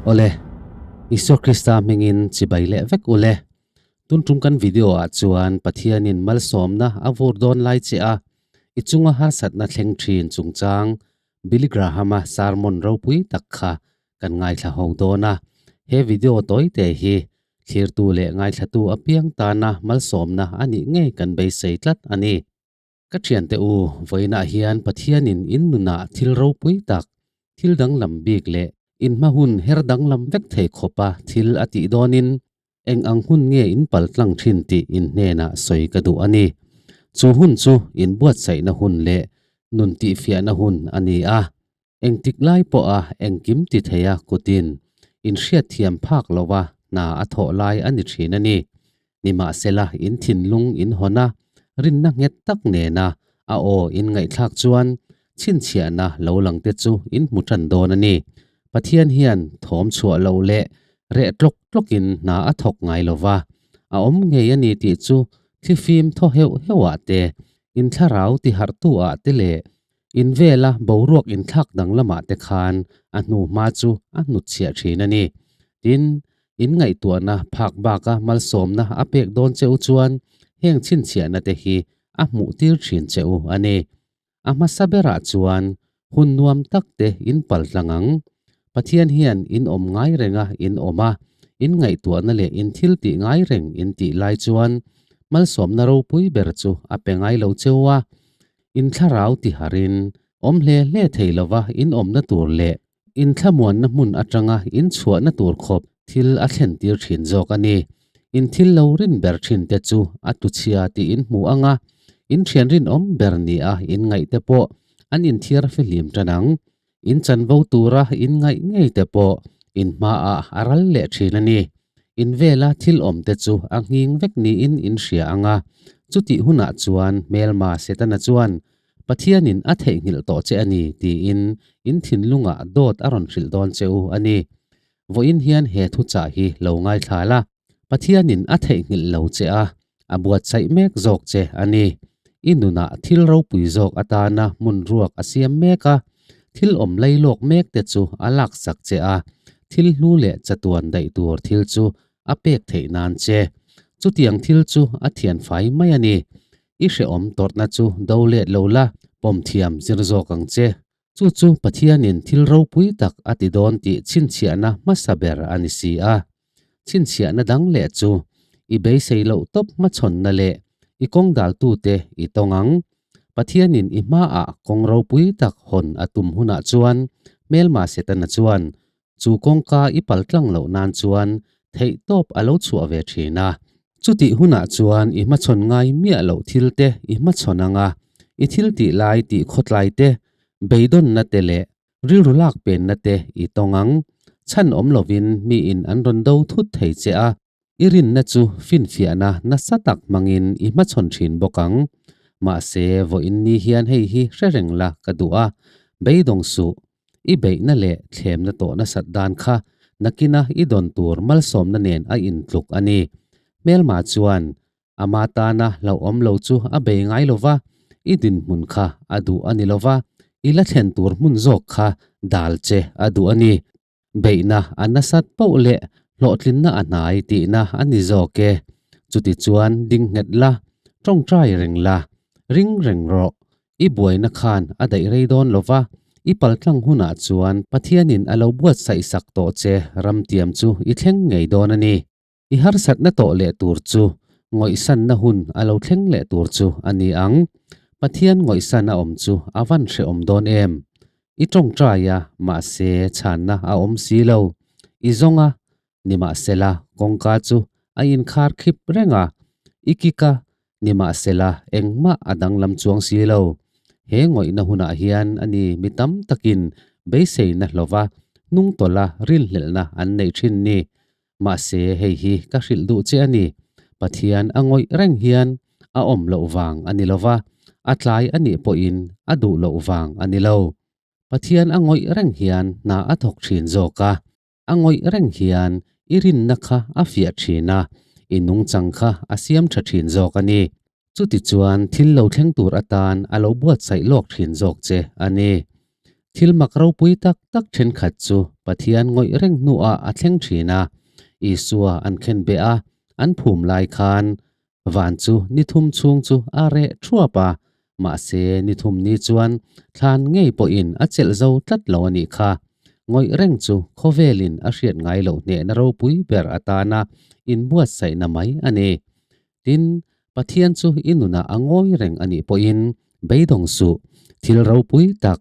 Awle, Isua Krista hmingin chibai leh vek ule. Tun tum kan video ah chuan Pathianin malsawmna a vur dawn lai che a, i chunga harsatna thleng thin chungchang Billy Graham-a sermon ropui tak kha kan ngaithla ho dawn a. He video tawi te hi thlirtu leh ngaithlatu apiang tana malsawmna a nih ngei kan beisei tlat a ni. Ka thiante u, vawiinah hian Pathianin in nunah thil ropui tak, thil danglam bik leh in hma hun her danglam vek thei khawpa thil a tih dawnin eng ang hun nge in pal tlang thin tih in hnenah sawi ka duh a ni. Chu hun chu in buatsaihna hun leh nun tihfiahna hun a ni a. Engtik lai pawha engkim ti theia kutin in hriatthiam phak lova hna a thawh lai a ni thin a ni. Nimahsela in thinlung in hawn a, rinna nghet tak nena a aw in ngaihthlak chuan chhinchhiahna lo lang te chu in hmu tan dawn a ni. Pathian hian thawm chhuah lo leh reh tlawk tlawkin hna a thawk ngai lova, a awm ngei a ni tih chu thlifim thaw heuh heuhah te, in thlarau tiharhtu ah te leh In vela boruak inthlak dang lamah te khan a hnu hma chu a hnutchhiah thin a ni. Tin, in ngaihtuahna phak baka malsawmna a pek dawn che u chuan heng chhinchhiahna te hi a hmuh tir thin che u a ni. A hmasa berah chuan hun nuam tak te in pal tlang ang. Pathian hian in awm ngai renga in awm a, in ngaihtuahna leh in thil tih ngai reng in tih lai chuan malsawmna ropui ber chu a pe ngai lo cheu a. In thlarau tiharin awm hle hle thei lova in awmna tur leh in thlamuanna hmun atanga in chhuahna tur khawp thil a thlen tir thin zawk a ni. In thil lo rin ber thin te chu a tuchhia tih in hmu ang a, in thian rinawm ber ni a in ngaih te pawh an inthiar fihlim tan ang. In chanvo tura in ngaih ngei te pawh in hmaah a ral leh thin a ni. In vela thil awm te chu a nghing vek niin in hria ang a, chutih hunah chuan hmelma Setana chuan Pathianin a theihnghilh tawh che a ni tiin in thinlungah dawt a rawn hrilh dawn che u a ni. Vawiin hian he thuchah hi lo ngaithla la. Pathianin a theihnghilh lo che a, a buatsaih mek zawk che a ni. I nunah thil ropui zawk atana hmun ruak a siam mek a, thil awm lailawk mek te chu a laksak che a, thil hlu leh chatuan daih tur thil chu a pek theih nan che. Chutiang thil chu a thianfai mai a ni. I hrehawm tawrhna chu do let lo la, pawm thiam zir zawk ang che. Chu chu Pathianin thil ropui tak a ti dawn tih chhinchhiahna hmasa ber a ni si a. Chhinchhiahna dang leh chu i beisei loh tawp hmachhawnna leh i kawng daltute i tawng ang. Pathianin i hmaah kawng ropui tak hawn a tum hunah chuan hmelma Setana chuan chu kawngka i paltlang loh nan chuan theih tawp a lo chhuah ve thin a. Chutih hunah chuan i hmachhawn ngai miah loh thil te i hmachhawn ang a, i thil tih lai tih khawtlai te, beidawnna te leh rilru lak penna te i tawng ang. Chhan awm lovin miin an rawn do thut thei che a, i rinna chu finfiahna nasa tak hmangin i hmachhawn thin bawk ang. Mahse, vawiin ni hian hei hi hre reng la ka duh a, beidawng suh. I beihna leh thlemna tawh nasat dan kha nakina i dawn tur malsawmna nen a intluk a ni. Hmelma chuan ama tana hlauhawm lo chu a bei ngai lo va, i dinhmun kha a duh a ni lo va, i la thlen tur hmun zawk kha dal che a duh a ni. Beihna a nasat poh leh hlawhtlinna a hnai tihna a ni zawk e. Chutichuan ding nghet la, tawngtai reng la, ring reng rawh. I buaina khan a daih rei dawn lo va, i paltlang hunah chuan Pathianin a lo buatsaih sak tawh che ramtiam chu i thleng ngei dawn a ni. I harsatna tawh leh tur chu ngawihsanna hun a lo thleng leh tur chu a ni ang. Pathian ngawihsan a awm chu a van hrehawm dawn em? I tawngtai a, mahse chhanna a awm si lo. I zawng a, nimahsela kawngka chu a inkhar khip reng a, i kik a, nimahsela engmah a danglam chuang si lo. He ngawihna hunah hian a ni mi tam takin beiseina hlova hnungtawlha rinhlelhna an neih thin ni. Mahse hei hi ka hrilh duh che a ni, Pathian a ngawih reng hian a awm loh vang a ni lo va, a tlai a nih pawhin a duh loh vang a ni lo. Pathian a ngawih reng hian hna a thawk thin zawk a, a ngawih reng hian i rinna kha a fiah thin a, i nungchang kha a siam tha thin zawk a ni. Chutichuan thil lo thleng tur atan a lo buatsaih lawk thin zawk che a ni. Thil mak ropui tak tak thenkhat chu Pathian ngawih reng hnuah a thleng thin a. Isua an khen beh a, an phum lai khan van chu ni thum chhung chu a reh thuap a, mahse ni thum ni chuan thlan ngei pawhin a chelh zo tlat lo a nih kha. Ngawih reng chu khawvelin a hriat ngai loh hnehna ropui ber atana inbuatsaihna mai a ni. Tin, Pathian chu i nunah a ngawi reng a nih pawhin beidawng suh, thil ropui tak,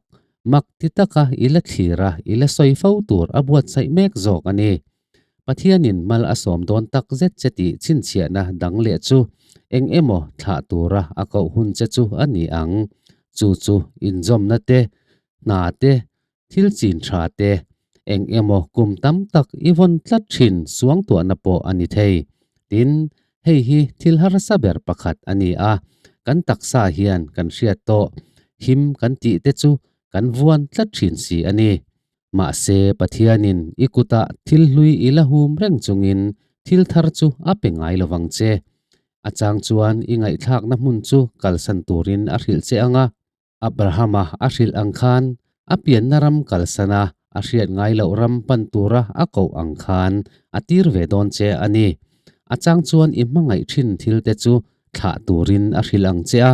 mak ti taka i la thlir a, i la sawi fo tur a buatsaih mek zawk a ni. Pathianin mal a sawm dawn tak zet che tih chhinchhiahna dang leh chu eng emaw thlah tura a koh hun che chu a ni ang. Chu chu inzawmna te, hna te, Thil chin tha te, eng emaw kum tam tak i vawn tlat thin suangtuahna pawh a ni thei. Tin, hei hi thil harsa ber pakhat a ni a, kan taksa hian kan hriat tawh him kan tih te chu kan vuan tlat thin si a ni. Mahse, Pathianin i kutah thil hlui i la hum reng chungin thil thar chu a pe ngai lovang che. A chang chuan i ngaihthlakna hmun chu kalsan turin a hrilh che ang a. Abrahama a hrilh ang khan a pianna ram kalsana a hriat ngai loh ram pan tura a koh ang khan a tir ve dawn che a ni. A chang chuan i hmangaih thin thil te chu thlah turin a hrilh ang che a,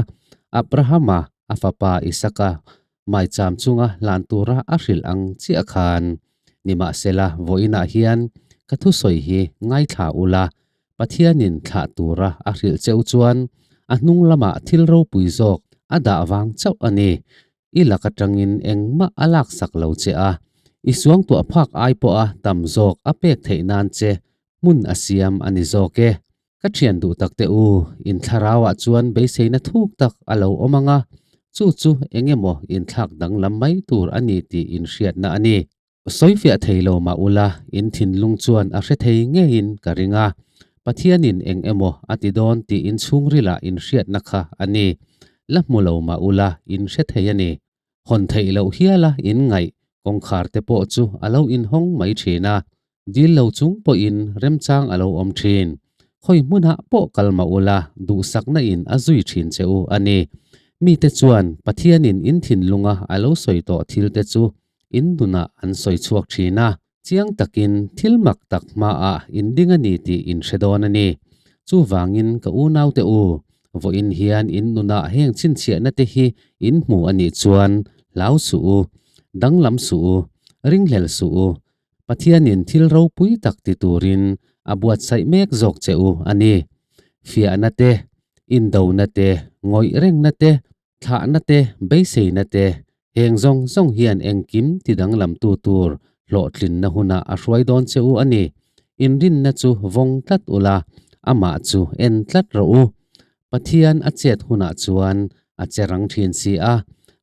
Abrahama a fapa Isaka maicham chunga hlan tura a hrilh ang chiah khan. Nimahsela vawiinah hian ka thusawi hi ngaithla ula, Pathianin thlah tura a hrilh cheu chuan a hnung lamah thil ropui zawk a dah vang chauh a ni. I lak atangin engmah a laksak lo che a, i suangtuah phak ai pawha tam zawk a pek theih nan che hmun a siam a ni zawk e. Ka thian duh tak te u, in thlarauah chuan beiseina thuk tak a lo awm ang a, chu chu eng emaw inthlak danglam mai tur a ni tih inhriatna a ni. Sawifiah thei lo mah ula, in thinlung chuan a hre thei ngeiin ka ring a, Pathianin eng emaw a ti dawn tih in chhungrilah in hriatna kha a ni. La hmu lo mah ula, in hre thei a ni. Hawn theih loh hiala in ngaih kawngkhar te pawh chu a lo inhawng mai thin a, dil lo chung pawhin remchang a lo awm thin. Khawi hmunah pawh kal mah ula, duhsakna in a zui thin che u a ni. Mite chuan Pathianin in thinlunga a lo sawi tawh thil te chu In nunah an sawi chhuak thin a, chiang takin thil mak tak hmaah in ding a ni tih in hre dawn a ni. Chuvangin ka unaute u, vawiin hian in nunah heng chhinchhiahna te hi in hmu a nih chuan hlau suh u, danglam suh u, ringhlel suh u, Pathianin thil ropui tak ti turin a buatsaih mek zawk che u a ni. Fiahna te, indona te, ngawih rengna te, Thlahna te, beiseina te, heng zawng zawng hian engkim ti danglamtu tur hlawhtlinna hunah a hruai dawn che u a ni. Inrinna chu vawng tlat ula, amah chu en tlat rawh u. Pathian a chet hunah chuan a che rang thin si a,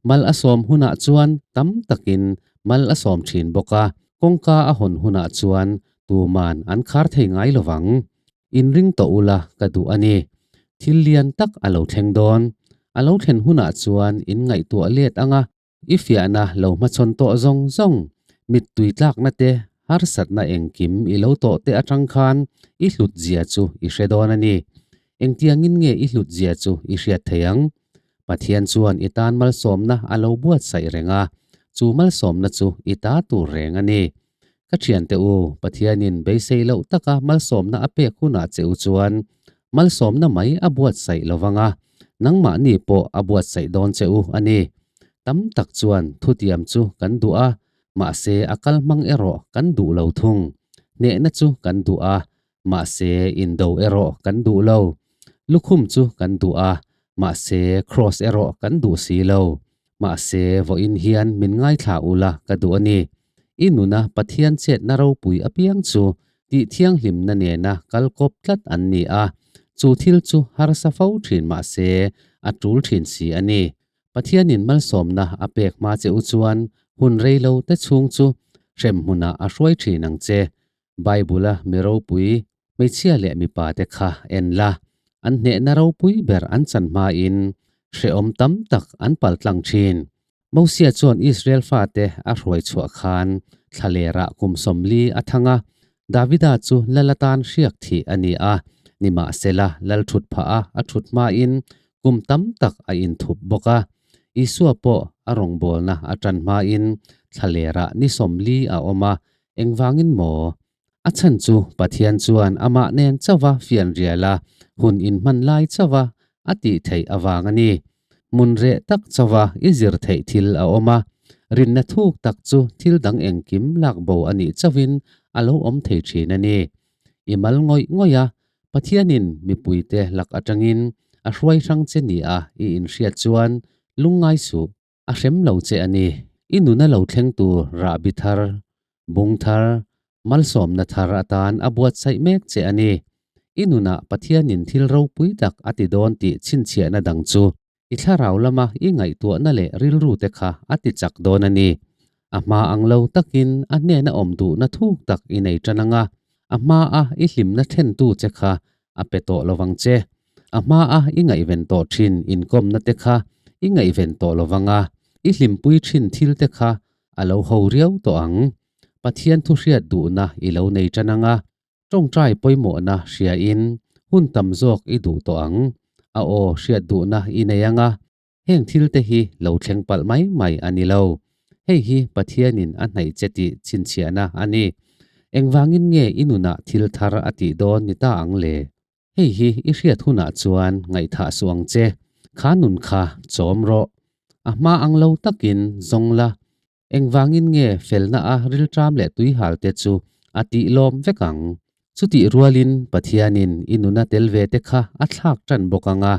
mal a sawm hunah chuan tam takin mal a sawm thin bawk a, kawngka a hawn hunah chuan tuman an khar thei ngai lovang. Inring tawh ula ka duh a ni. Thil lian tak a lo thleng dawn. A lo thlen hunah chuan in ngaihtuah let ang a, i fiahna lo hmachhawn tawh zawng zawng, mittui tlakna te, harsatna engkim i lo tawh te atang khan i hlut zia chu i hre dawn a ni. Engtiangin nge i hlut zia chu i hriat thei ang? Pathian chuan i tan malsawmna a lo buatsaih reng a, chu malsawmna chu i ta tur reng a ni. Ka thiante u, Pathianin beisei loh taka malsawmna a pek hunah che u chuan malsawmna mai a buatsaih lo vang a, nangmahni pawh a buatsaih dawn che u a ni. Tam tak chuan thutiam chu kan duh a, mahse a kal hmang erawh kan duh lo thung. Hnehna chu kan duh a, mahse indo erawh kan duh lo. Lukhum chu kan duh a, mahse kraws erawh kan duh si lo. Mahse vawiin hian min ngaithla ula ka duh a ni. I nuna Pathian chetna ropui apiang chu tih thianghlimna nena kal kawp tlat an ni a, chu thil chu harsa fo thin mahse a tul thin si a ni. Pathianin malsawmna a pek hma che u chuan hun rei lo te chhung chu hremhmunah a hruai thin ang che. Bible-a mi ropui, hmeichhia leh mipa te kha en la, an hnehna ropui ber an chan hmain hrehawm tam tak an paltlang thin. Mosia chuan Israel fate a hruai chhuah khan thlalerah kum 40 a thang a, Davida chu lal atan hriak thih a ni a, nimahsela lal thut phah a a thut hmain kum tam tak a inthup bawk a. Isua pawh a rawngbawlna a tan hmain thlalerah ni 40 a awm a, engvangin maw? A chhan chu Pathian chuan amah nen chauva fianrial a, hun inhman lai chauva a tih theih avang a ni. Hmun reh tak chauva i zir theih thil a awm a, rinna thuk tak chu thil dang engkim lak bo a nih chauhin a lo awm thei thin a ni. I mal ngawih ngawih a, Pathianin mipuite lak atangin a hruai hrang che nia i inhriat chuan lungngai suh. A hrem lo che a ni. I nuna lo thleng tur rahbi thar, bung thar, malsawmna thar atan a buatsaih mek che a ni. I nunah Pathianin thil ropui tak a ti dawn tih chhinchhiahna dang chu i thlarau lama i ngaihtuahna leh rilru te kha a ti chak dawn a ni. A hma ang lo takin a hnena awm duhna thuk tak i nei tan ang a, a hmaa i hlimna thlentu che kha a pe tawh lovang che. A hmaa i ngaihven tawh thin inkawmna te kha i ngaihven tawh lovang a, i hlimpui thin thil te kha a lo ho riau tawh ang. Pathian thu hriat duhna i lo nei tan ang a, tawngtai pawimawhna hriain hun tam zawk i duh tawh ang. A aw hriat duhna i nei ang a, Heng thil te hi lo thleng palh mai mai a ni lo. Hei hi Pathianin a hnaih che tih chhinchhiahna a ni. Engvangin nge i nunah thil thar a tih dawn ni ta ang le? Hei hi i hriat hunah chuan ngaihthah suh ang che. Kha nun kha chawm rawh. A hma ang lo takin zawng la. Engvangin nge felna a rilṭam leh tuihal te chu a tih lawm vek ang? Chutih rualin Pathianin i nuna tel ve te kha a thlak ṭan bawk ang a,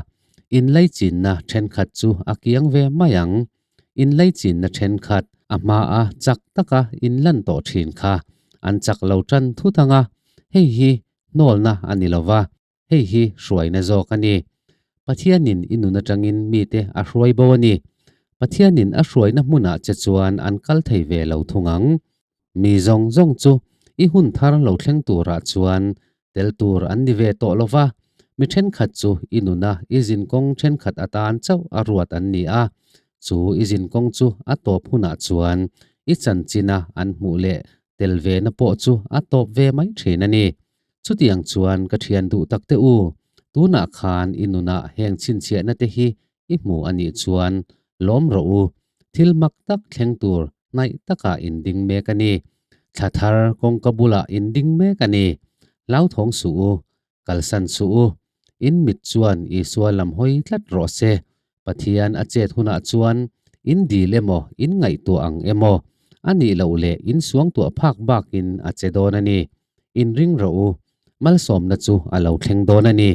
inlaichinna ṭhenkhat chu a kiang ve mai ang. Inlaichinna ṭhenkhat a hmaa chak taka inlan tawh ṭhin kha an chak lo ṭan thut ang a, hei hi hnawlna a ni lo va, Hei hi hruaina zawk a ni. Pathianin i nun atangin mite a hruai bo a ni. Pathianin a hruaina hmunah che chuan an kal thei ve lo thung ang. Mi zawng zawng chu i hun thar lo thleng turah chuan tel tur an ni ve tawh lo va, mi thenkhat chu i nuna i zinkawng thenkhat atan chauh a ruat an ni a. Chu i zinkawng chu a tawp hunah chuan i chanchina an hmuh leh tel vena pawh chu a tawp ve mai thin a ni. Chutiang chuan ka thian duh tak te u, tunah khan i nunah heng chhinchhiahna te hi i hmu a nih chuan lawm rawh u, thil mak tak thleng tur hnaih takah in ding mek a ni. Thla thar kawngka bulah in ding mek a ni. Hlauthawng suh u, kalsan suh u. In mit chuan Isua lam hawi tlat rawh se. Pathian a chet hunah chuan in dil emaw, in ngaihtuah ang emaw, a nih loh leh in suangtuah phak bakin a che dawn a ni. Inring rawh u, malsawmna chu a lo thleng dawn a ni.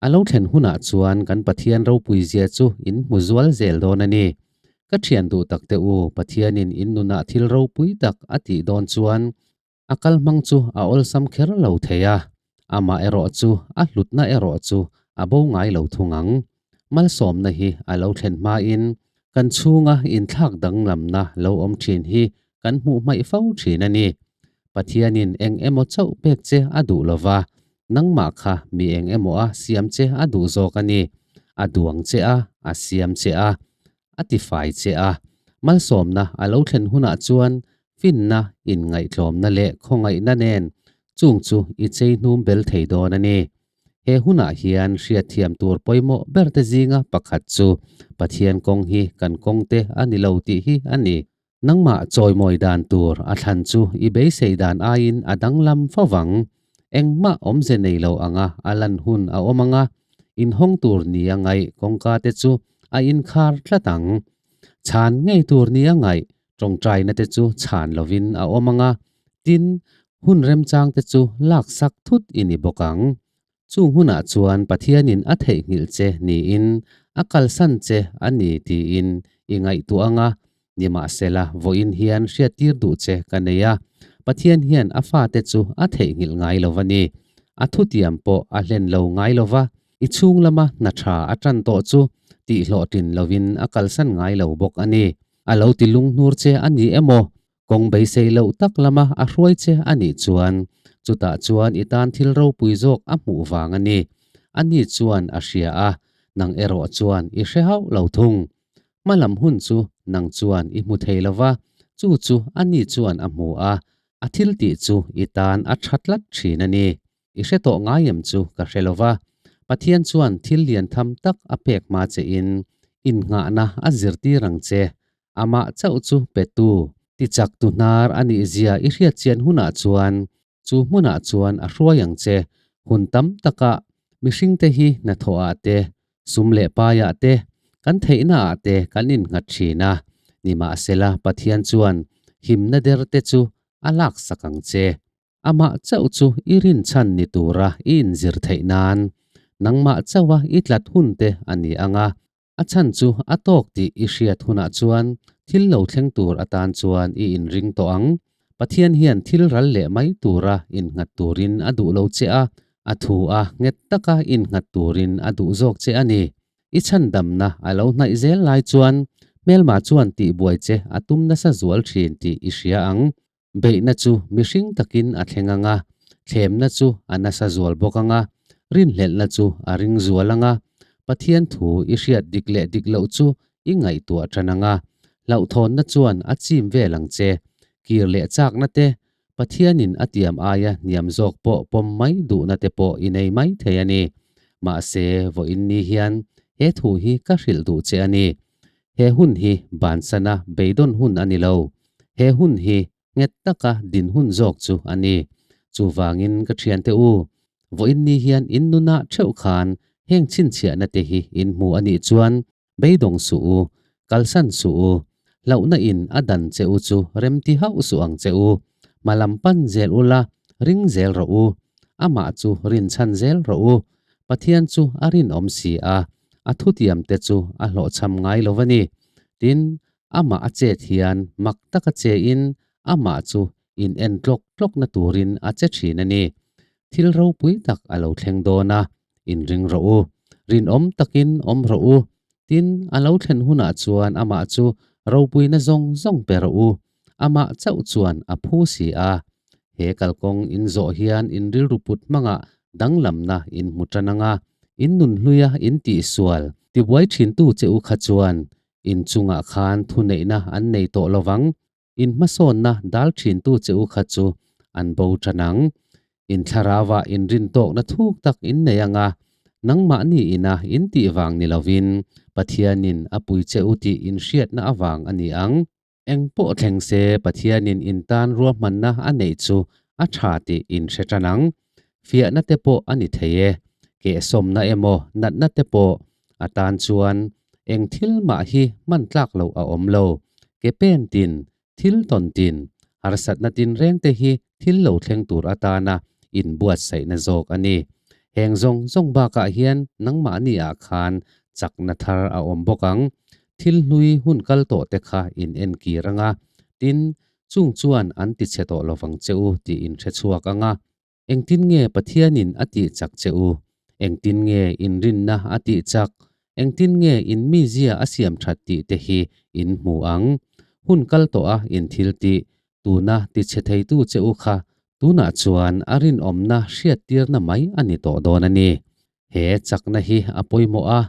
A lo thlen hunah chuan kan Pathian ropuizia chu in hmu zual zel dawn a ni. Ka thian duh tak te u, Pathianin in nunah thil ropui tak a tih dawn chuan a kal hmang chu a awlsam kher lo thei a, amah erawh chu a hlutna erawh chu a bo ngai lo thung ang. Malsawmna hi a lo thlen hmain kan chhunga inthlak danglamna lo awm thin hi kan hmuh hmaih fo thin a ni. Pathianin eng emaw chauh pek che a duh lova, nangmah kha mi eng emaw a siam che a duh zawk a ni. A duang che a, a siam che a, a tifai che a. Malsawmna a lo thlen hunah chuan finna, inngaihtlawmna leh khawngaihna nen chung chu i chei hnum bel thei dawn a ni. He hunah hian hriatthiam tur pawimawh berte zinga pakhat chu Pathian kawng hi kan kawngte a ni lo tih hi a ni. Nangmah chawimawi dan tur a thlan chu i beisei dan aiin a danglam fo vang. Engmah awmze nei lo anga a lan hun a awm anga, inhawng tur nia ngaih kawngka te chu a inkhar tlat ang. Chhan ngei tur nia ngaih tawngtaina te chu chhan lovin a awm anga, tin, hun remchang te chu laksak thut i ni bawk ang. Chung hunah chuan Pathianin a theihnghilh che niin a kalsan che a ni tiin i ngaihtuah anga, nimahsela vawiin hian hriattir duh che ka nei a, Pathian hian a fate chu a theihnghilh ngai lo va ni. A thutiam pawh a hlen lo ngai lo va, i chhung lama hna tha a tan tawh chu tihhlawhtlin lovin a kalsan ngai lo bawk a ni. A lo ti lunghnur che a ni emaw? Kawng beisei loh tak lama a hruai che a nih chuan chutah chuan i tan thil ropui zawk a hmuh vang a ni. Ani chuan a hria a, nang erawh chuan i hre hauh lo thung. Hmalam hun chu nang chuan i hmu thei lo va, chu chu ani chuan a hmu a, a thil tih chu i tan a tha tlat thin a ni. I hre tawh ngai em chu ka hre lo va, Pathian chuan thil lian tham tak a pek hma che in. Innghahna a zirtir ang che. Amah chauh chu petu, tichaktu hnar a nih zia i hriatchian hunah chuan chu hmunah chuan a hruai ang che. Hun tam takah mihringte hi hnathawhah te, sum leh paiah te, kan theihnaah te kan innghat thin a. Nimahsela Pathian chuan himna der te chu a laksak ang che. Amah chauh chu i rinchhan ni tura i inzir theih nan nangmah chauha i tlat hun te a ni ang a, a chhan chu a tawk tih i hriat hunah chuan thil lo thleng tur atan chuan i inring tawh ang. Pathian hian thil ral leh mai tura innghat turin a duh lo che a, a thu a nghet taka innghat turin a duh zawk che a ni. I chhandamna a lo hnaih zel lai chuan hmelma chuan tihbuai che a tum nasa zual thin tih i hria ang. Beihna chu mihring takin a thleng ang a, thlemna chu a nasa zual bawk ang a, rinhlelhna chu a ring zual ang a, Pathian thu i hriat dik leh dik loh chu i ngaihtuah tan ang a, hlauhthawnna chuan a chim vel ang che. Kir leh chakna te, Pathianin a tiam aia hniam zawk pawh pawm mai duhna te pawh i nei mai thei a ni. Mahse, vawiin ni hian he thu hi ka hrilh duh che a ni. He hun hi bansana beidawn hun a ni lo. He hun hi nghet taka din hun zawk chu a ni. Chuvangin ka thiante u, vawiin ni hian in nunah theuh khan heng chhinchhiahna te hi in hmu a nih chuan beidawng suh u, kalsan suh u, hlauhna in a dan che u chu remti hauh suh ang che u. Hmalam pan zel ula, ring zel rawh u. Amah chu rinchhan zel rawh u. Pathian chu a rinawm si a, a thutiam te chu a hlawhchham ngai lo a ni. Tin, amah a chet hian mak taka che in amah chu in en tlawk tlawkna turin a che thin a ni. Thil ropui tak a lo thleng dawn a, inring rawh u. Rinawm takin awm rawh u. Tin, a lo thlen hunah chuan amah chu ropuina zawng zawng pe rawh u. Amah chauh chuan a phu si a. He kalkawng in zawh hian in rilru put hmangah danglamna in hmu tan ang a, in nunhluia in tihsual tibuai thintu che u kha chuan in chungah khan thuneihna an nei tawh lo vang. In hmasawnna dal thintu che u kha chu an bo tan ang. In thlarauah in rintawkna thuk tak in nei ang a, nangmahni ina in tih vang ni lovin Pathianin a pui che u tih in hriatna avang a ni ang. Eng pawh thleng se Pathianin in tan ruahmanna a neih chu a tha tih in hre tan ang. Fiahna te pawh a ni thei e. Kehsawmna emaw natna te pawh a tan chuan eng thil mah hi hman tlak loh a awm lo. Ke pen tin, thil tawn tin, harsatna tin reng te hi thil lo thleng tur atana inbuatsaihna zawk a ni. Heng zawng zawng bakah hian nangmahni ah khan chakna thar a awm bawk ang. Thil hlui hun kal tawh te kha in enkir ang a, tin, chung chuan an ti chhe tawh lovang che u tih in hre chhuak ang a. Engtin nge Pathianin a tih chak che u? Engtin nge inrinna a tih chak? Engtin nge in mizia a siam that tih te hi in hmu ang. Hun kal tawh a in thil tih, tuna ti chhe theitu che u kha tunah chuan a rinawmna hriattirna mai a ni tawh dawn a ni. He chakna hi a pawimawh a,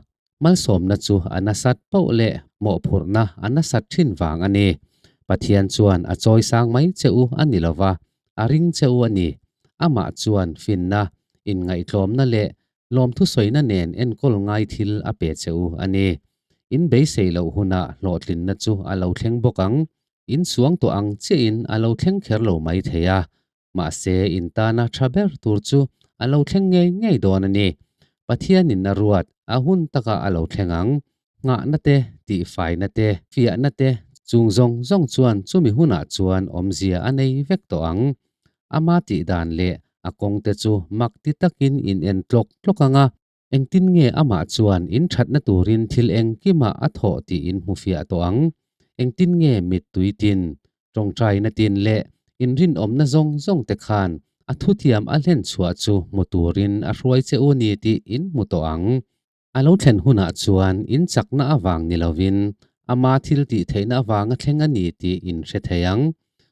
malsawmna chu a nasat poh leh mawhphurhna a nasat thin vang a ni. Pathian chuan a chawi sang mai che u a ni lova, a ring che u a ni. Amah chuan finna, inngaihtlawmna leh lawmthusawina nen enkawl ngai thil a pe che u a ni. In beisei loh hunah hlawhtlinna chu a lo thleng bawk ang. In suang tawh ang chiahin a lo thleng kher lo mai thei a, Mahse, in tana tha ber tur chu a lo thleng ngei ngei dawn a ni. Pathianin a ruat a hun takah a lo thleng ang. Nghahna te, tihfaina te, fiahna te, chung zawng zawng chuan chumi hunah chuan awmzia a nei vek tawh ang. Ama tih dan leh a kawngte chu mak ti takin in en tlawk tlawk ang a. Engtin nge amah chuan in thatna turin thil engkimah a thawh tih in hmu fiah tawh ang? Engtin nge mittui tin, tawngtaina tin leh inrinawmna zawng zawng te khan a thutiam a hlen chhuah chu hmu turin a hruai che u ni tih in hmu tawh ang? A lo thlen hunah chuan in chakna avang ni lovin ama thil tih theihna avanga thleng a ni tih in hre thei ang.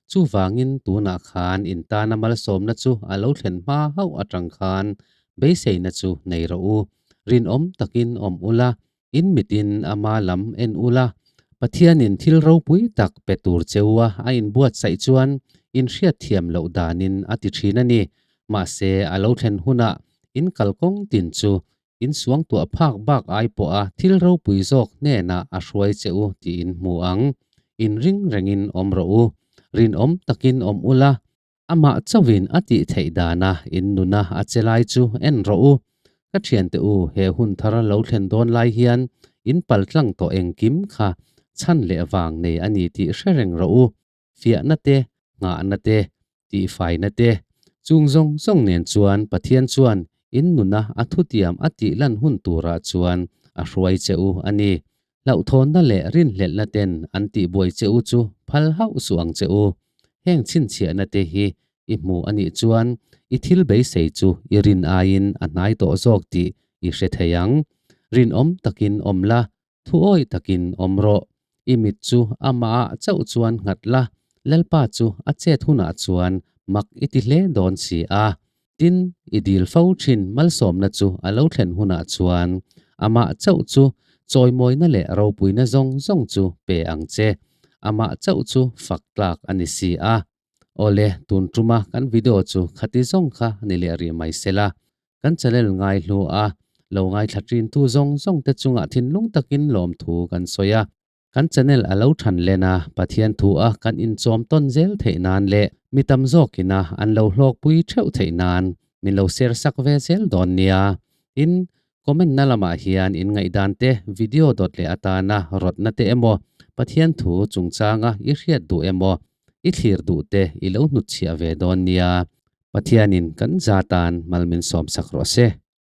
Chuvangin tunah khan in tana malsawmna chu a lo thlen hma hauh atang khan beiseina chu nei rawh u. Rinawm takin awm ula, in mitin ama lam en ula, Pathianin thil ropui tak pe tur cheua a inbuatsaih chuan in hriatthiam loh danin a ti thin a ni. Mahse a lo thlen hunah in kalkawng tin chu. In suangtuah phak bak ai pawha thil ropui zawk hnenah a hruai che u tih in hmu ang. In ring rengin awm rawh u. Rinawm takin awm ula, amah chauhin a tih theih dana in nuna a che lai chu en rawh u. Ka thiante u, he hun thar lo thlen dawn lai hian in paltlang tawh engkim kha chhan leh vang nei a ni tih hre reng rawh u. Fiahna te, nghahna te, tihfaina te, chung zawng zawng nen chuan Pathian chuan in nuna a thutiam a tih lan hun turah chuan a hruai che u a ni. Hlauhthawnna leh rinhlelhna ten an tihbuai che u chu phal hauh suh ang che u. Heng chhinchhiahna te hi i hmu a nih chuan i thil beisei chu i rin aiin a hnai tawh zawk tih i hre thei ang. Rinawm takin awm la, Thuawi takin awm rawh. I mit chu amah ah chauh chuan nghat la, Lalpa chu a chet hunah chuan mak i ti hle dawn si a. Tin, i dil fo thin malsawmna chu a lo thlen hunah chuan amah chauh chu chawimawina leh ropuina zawng zawng chu pe ang che. Amah chauh chu fak tlak a ni si a. Awle, tun tuma kan video chu khati zawng kha ni leh rih mai sela. Kan channel ngai hlu a, lo ngaithla thin tu zawng zawng te chungah thinlung takin lawmthu kan sawi a. Kan channel a lo than len a, Pathian thu a kan inchawm tawn zel theih nan leh mi tam zawkina an lo hlawkpui theuh theih nan min lo share sak ve zel dawn nia. Tin, comment na lamah hian in ngaihdan te video dawt leh atana rawtna te emaw Pathian thu chungchanga i hriat duh emaw i thlir duh te i lo hnutchhiah ve dawn nia. Pathianin kan zatan mal min sawmsak rawh se.